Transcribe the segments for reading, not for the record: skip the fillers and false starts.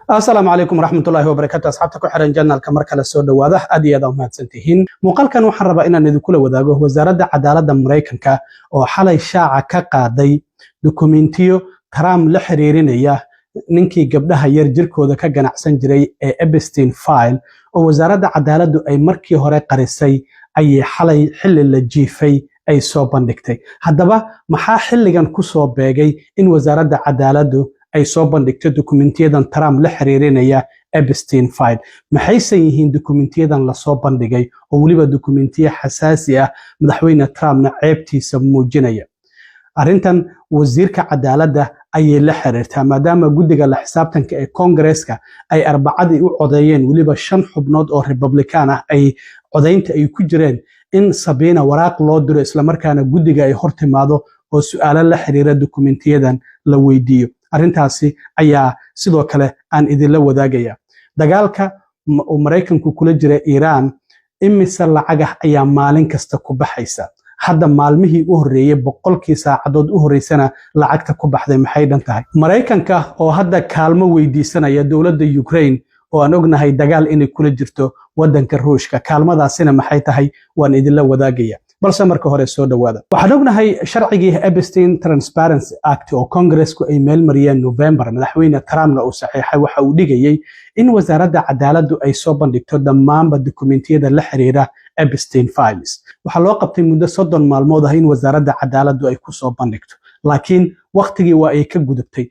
Asalaamu calaykum waraxmatullaahi wabarakaatu. Asxaabta ku xiran channelka, mar kale soo dhowaada. Aad iyo aad aa umahadsantihiin. Muuqaalkan waxaan rabaa inaan idinkula wadaago Wasaaradda Cadaaladda Maraykanka oo xalay shaaca ka qaaday dukumentiyo Trump la xiriirinaya ninkii gabdhaha yar jirkooda ka ganacsan jiray ee Epstein file, oo Wasaaradda Cadaaladdu ay markii hore qarisay, ayay xalay xilli la jiifay ay soo bandhigtay. Haddaba, maxaa xilligan ku soo beegay in Wasaaradda Cadaaladdu ay soo bandhigto dukumentiyadan Trump la xiriirinaya Epstein file? Maxaysan yihiin dukumentiyadan lasoo bandhigay, oo weliba dukumentiyo xasaasi ah, madaxweyne Trumpna ceebtiisa muujinaya? Arrintan wasiirka cadaaladda ayay la xiriirtaa, maadaama guddiga la xisaabtanka ee Koongareeska ay Arbacadii u codeeyeen, weliba shan xubnood oo Republican ah ay codaynta ay ku jireen, in subpoena waraaq loo diro, islamarkaana guddiga ay hor timaado oo su'aalo la xiriira dukumentiyadan la weydiiyo. Arrintaasi ayaa sidoo kale aan idinla wadaagaya. Dagaalka uu Maraykanku kula jira Iiraan, imise lacagah ayaa maalin kasta ku baxaysa? Hadda maalmihii u horreeyey, 100kii saacadood u horreysana, lacagta ku baxday maxay dhan tahay? Maraykanka oo hadda kaalmo weydiisanaya dowladda Ukraine, oo aan ognahay dagaal inay kula jirto waddanka Ruushka, kaalmadaasina maxay tahay? Waan idinla wadaagaya, balse marka hore soo dhowaada. Waxaan ognahay sharcigii Epstein Transparency Act oo Congressku ay meel mariyeen November, madaxweyne Trumpna uu saxiixay, waxa uu dhigayey in Wasaaradda Cadaaladdu ay soo bandhigto dhammaanba dukumentiyada la xiriira Epstein files. Waxaa loo qabtay muddo 30 maalmood ah in Wasaaradda Cadaaladdu ay ku soo bandhigto, laakiin wakhtigii waa ay ka gudubtay.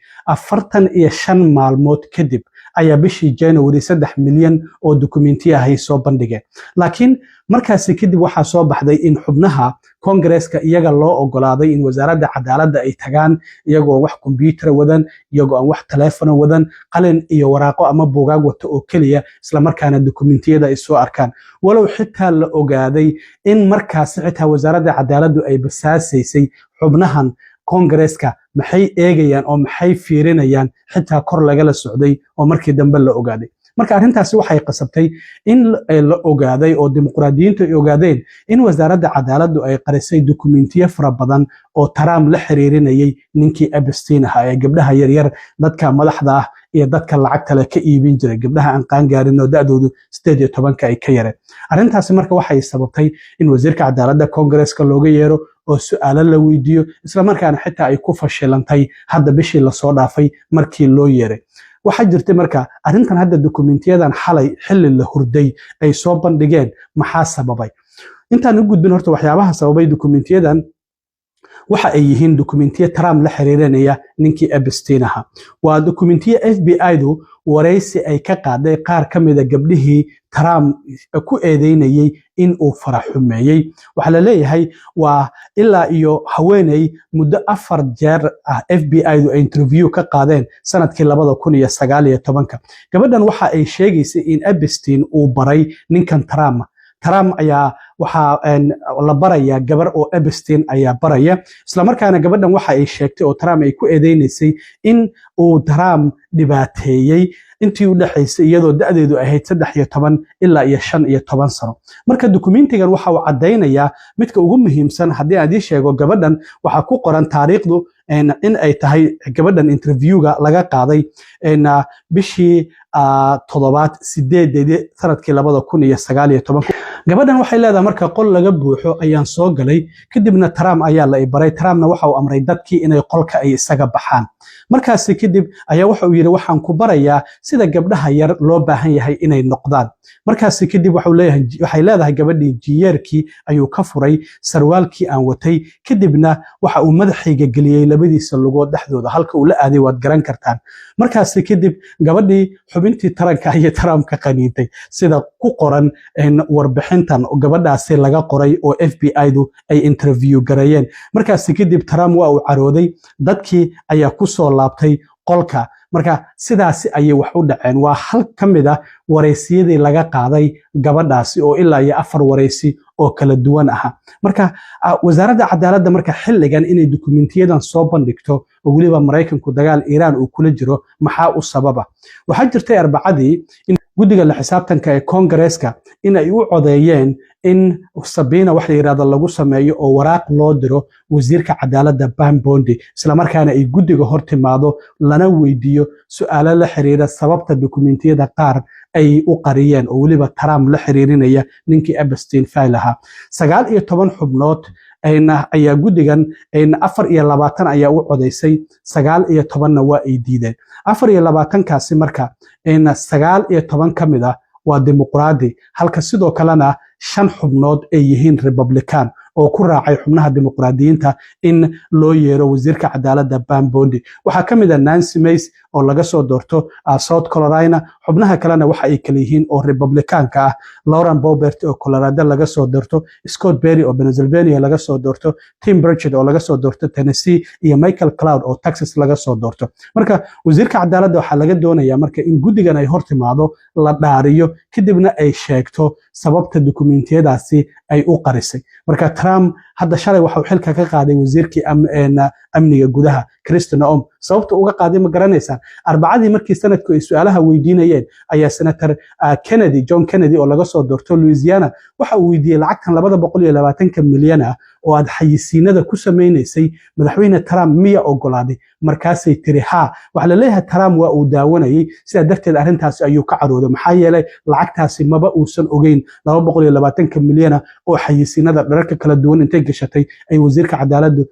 45 maalmood kadib ayaa bishii January 3 milyan oo dukumentiya ah ay soo bandhigeen. Laakiin markaasi kadib waxaa soo baxday in xubnaha Koongareeska iyaga loo ogolaaday in Wasaaradda Cadaaladda ay tagaan iyagoo wax kombyuutar wadan, iyagoo aan wax taleefona wadan, qalin iyo waraaqo ama buugaag wato oo keliya, islamarkaana dukumentiyada ay soo arkaan, walow xitaa la ogaaday in markaasi xitaa Wasaaradda Cadaaladdu ay basaasaysay xubnahan Koongareeska, maxay eegayaan oo maxay fiirinayaan, xitaa kor lagala socday oo markii dambe la ogaaday. Marka arrintaasi waxay qasabtay in la ogaaday oo Dimuqraadiyiintu ay ogaadeen in Wasaaradda Cadaaladdu ay qarisay dukumentiyo fara badan oo Trump la xiriirinayay ninkii Epstein ahaa ee gabdhaha yaryar, dadka madaxda ah iyo dadka lacagta leh ka iibin jiray, gabdhaha aan qaangaarin oo da'doodu 18-ka ay ka yareen. Arrintaasi marka waxay sababtay in wasiirka cadaaladda Koongareeska looga yeero oo su'aalo la weydiiyo, islamarkaana xitaa ay ku fashilantay hadda bishii lasoo dhaafay markii loo yeeray. Waxaa jirtay marka arrintan hadda dukumentiyadan xalay xilli la hurday ay soo bandhigeen, maxaa sababay? Intaan u gudbin horta waxyaabaha sababay dukumentiyadan, waxa ay yihiin dukumentiyo Trump la xiriirinaya ninkii Epstein ahaa. Waa dukumentiyo FBI-du waraysi ay ka qaaday qaar ka mida gabdhihii Trump ku eedeynayey in uu farax xumeeyey. Waxaa la leeyahay waa ilaa iyo haweeney muddo afar jeer ah FBI-du ay interview ka qaadeen sanadkii 2019-ka. Gabadhan waxa ay sheegaysay in Epstein uu baray ninkan Trump. Trump ayaa waxaa la barayaa gabar oo Epstein ayaa baraya, islamarkaana gabadhan waxa ay sheegtay oo Trump ay ku eedeynaysay in uu Trump dhibaateeyey intii u dhexaysay iyadoo da'deedu ahayd 13 ilaa iyo 15 sano. Marka dukumentigan waxa uu caddaynayaa midka ugu muhiimsan haddii aan idiin sheego, gabadhan waxaa ku qoran taariikhdu in ay tahay gabadhan interviewga laga qaaday bishii toddobaad 8-deedii sanadkii 2019. Gabadhan waxay leedahay: marka qol laga buuxo ayaan soo galay, kadibna Trump ayaa la ibaray. Trumpna waxa uu amray dadkii inay qolka ay isaga baxaan. Markaasi kadib ayaa waxa uu yidhi: "Waxaan ku barayaa sida gabdhaha yar loo baahan yahay inay noqdaan." Markaasi kadib waxuu leeyahay, waxay leedahay gabadhii, jiyeerkii ayuu ka furay sarwaalkii aan watay, kadibna waxa uu madaxayga geliyey labadiisa lugood dhexdooda. Halka uu la aaday waad garan kartaan. Markaasi kadib gabadhii xubintii taranka ayay Trump ka qaniintay, sida ku qoran warbixintan gabadhaasi laga qoray oo FBI-du ay interview gareeyeen. Markaasi kadib Trump waa uu carooday, dadkii ayaa ku soo laabtay qolka. Marka sidaasi ayay wax u dhaceen. Waa hal ka mid ah wareysiyadii laga qaaday gabadhaasi oo ilaa iyo afar wareysi oo kala duwan aha. Marka Wasaaradda Cadaaladda marka xilligan inay dukumentiyadan soo bandhigto, oo weliba Maraykanku dagaal Iiraan uu kula jiro, maxaa u sababa? Waxaa jirtay Arbacadii in Guddiga la xisaabtanka ee Koongareeska in ay u codeeyeen in subpoena wax la yidhahdo lagu sameeyo oo waraaq loo diro wasiirka cadaaladda Pam Bondi, islamarkaana ay guddiga hor timaado, lana weydiiyo su-aalo la xiriira sababta dukumentiyada qaar ay u qariyeen, oo weliba Trump la xiriirinaya ninkii Epstein file ahaa. 19 xubnood ayaa guddigan, 24 ayaa u codaysay, 19-na waa ay diideen. 24-kaasi marka, 19 ka mid ah waa Dimuqraadi, halka sidoo kalena shan xubnood ay yihiin Republican oo ku raacay xubnaha Dimuqraadiyiinta in loo yeero wasiirka cadaaladda Pam Bondi. Waxaa ka mid ah Nancy Mace oo laga soo doorto South Carolina. Xubnaha kalena waxa ay kala yihiin oo Republicaanka ah Lauren Boebert oo Colorado laga soo doorto, Scott Perry oo Pennsylvania laga soo doorto, Tim Burchett oo laga soo doorto Tennessee iyo Michael Cloud oo Texas laga soo doorto. Marka wasiirka cadaaladda waxaa laga doonayaa marka in guddigan ay hor timaado, la dhaariyo, kadibna ay sheegto sababta dukumentiyadaasi ay u qarisay. Marka Trump hadda shalay waxa uu xilka ka qaaday wasiirkii amniga gudaha Kristi Noem. Sababta uga qaaday ma garanaysaan? Arbacadii markii Senate-ku ay su-aalaha weydiinayeen ayaa Senator Kennedy, John Kennedy oo laga soo doorto Louisiana, waxa uu weydiiyey: "Lacagtan 220-ka milyan ah oo aad xayisiinada ku samaynaysay, madaxweyne Trump miya ogolaaday?" Markaasay tiri haa. Waxaa la leeyahay Trump waa uu daawanayay, sidaa darteed arrintaasi ayuu ka carooday, maxaa yeelay lacagtaasi maba uusan ogeyn, 220-ka milyana oo xayisiinada dhararka kala duwan intay gashatay ay wasiirka cadaaladdu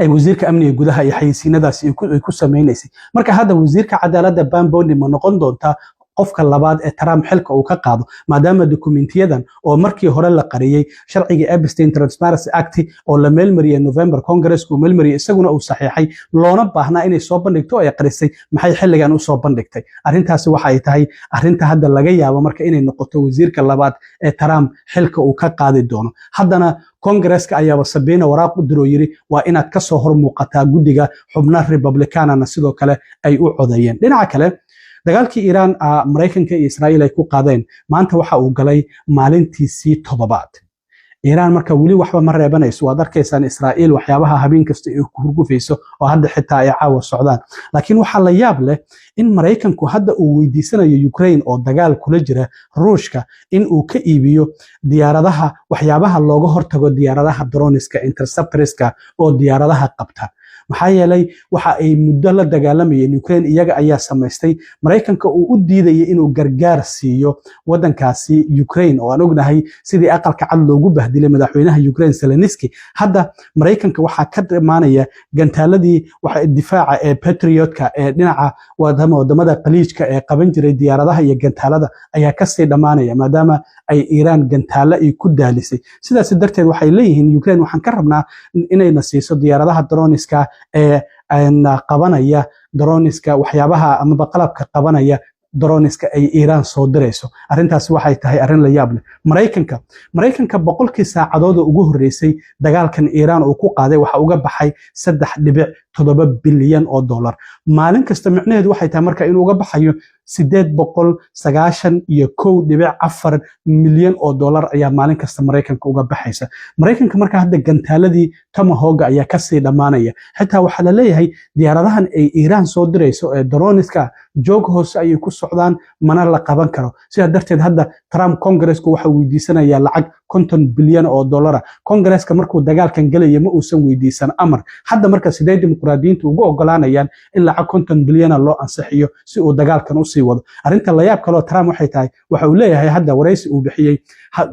ay wasiirka amniga gudaha iyo xayisiinadaasi ay ku samaynaysay. Marka hadda wasiirka cadaaladda Pam Bondi ma noqon doontaa qofka labaad ee Trump xilka uu ka qaado, maadaama dokumentiyadan oo markii hore la qariyey, sharciga Epstein Transparency Act oo la meelmariyey November, Congress uu meelmariyey, isaguna uu saxiixay, loona baahnaa inay soo bandhigto, ay qarisay, maxay xilligan usoo bandhigtay? Arrintaasi waxa ay tahay arrinta hadda laga yaabo marka inay noqoto wasiirka labaad ee Trump xilka uu ka qaadi doono. Haddana Kongareska ayaaba subpoena waraaq u diroo yiri waa inaad kasoo hor muuqataa guddiga, xubna Republicanana sidoo kale ay u codeeyeen. Dhinaca kale, dagaalkii Iiraan Maraykanka iyo Israa'iil ay ku qaadeen maanta waxa uu galay maalintiisii 7aad. Iiraan marka weli waxba ma reebanayso. Waad arkaysaan Israa'iil waxyaabaha habeen kasta ay ku hurgufayso oo hadda xitaa ay caawa socdaan. Laakiin waxaa la yaab leh in Maraykanku hadda uu weydiisanayo Ukraine oo dagaal kula jira Ruushka in uu ka iibiyo diyaaradaha, waxyaabaha looga hortago diyaaradaha drones-ka, interceptors-ka oo diyaaradaha qabta, maxaa yeelay waxa ay muddo la dagaalamayeen Ukraine iyaga ayaa samaystay. Maraykanka uu u diidayay inuu gargaar siiyo wadankaasi Ukraine, oo aan ognahay sidii Aqalka Cad loogu bahdilay madaxweynaha Ukraine Zelensky. Hadda Maraykanka waxaa ka imaanaya gantaaladii difaaca ee Patriotka ee dhinaca wadamada Qaliijka ee qaban jiray diyaaradaha iyo gantaalada ayaa kasii dhammaanaya, maadaama ay Iiraan gantaalo ay ku daalisay. Sidaas darteed waxay leeyihiin Ukraine waxaan ka rabnaa inayna siiso diyaaradaha drones-ka ee qabanaya drones-ka, waxyaabaha amaba qalabka qabanaya drones-ka ay Iiraan soo dirayso. Arrintaasi waxay tahay arrin la yaab leh. Maraykanka 100-kii saacadood oo ugu horreysay dagaalkan Iiraan uu ku qaaday waxa uga baxay 3.7 bilyan oo dollar maalin kasta. Micnaheedu waxay tahay marka inuu uga baxayo 891.4 milyan oo dollar ayaa maalin kasta Maraykanka uga baxaysa. Maraykanka marka hadda gantaaladii Tomahawk-ga ayaa kasii dhammaanaya. Xitaa waxaa la leeyahay diyaaradahan ay Iiraan soo dirayso ee drones-ka joog hoose ayay ku socdaan, mana la qaban karo. Sidaa darteed hadda Trump Congresska waxa weydiisanayaa lacag 50 bilyan oo dollara. Congresska markuu dagaalkan gelaya ma uusan weydiisan amar. Hadda marka sidee Dimuqraadiyiintu ugu ogolaanayaan in lacag 50 bilyana loo ansixiyo si uu dagaalkan usii wado? Arrinta layaab kaloo Trump waxay tahay, waxa uu leeyahay hadda waraysi uu bixiyey,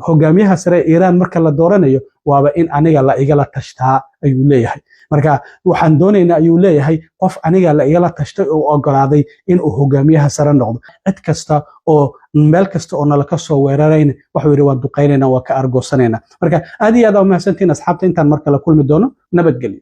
hogaamiyaha sare ee Iiraan marka la dooranayo waaba in aniga la igala tashtaa, ayuu leeyahay. Marka waxaan doonaynaa, ayuu leeyahay, qof aniga la igala tashtay oo ogolaaday inuu hogaamiyaha sare noqdo. Cid kasta oo meel kasta oo nala ka soo weerarayna, waxuu yidhi, waan duqaynayna, waa ka argoosanayna. Marka aad iyo aad aa umahadsantihiin asxaabta. Intaan mar kale kulmi doono, nabadgelyo.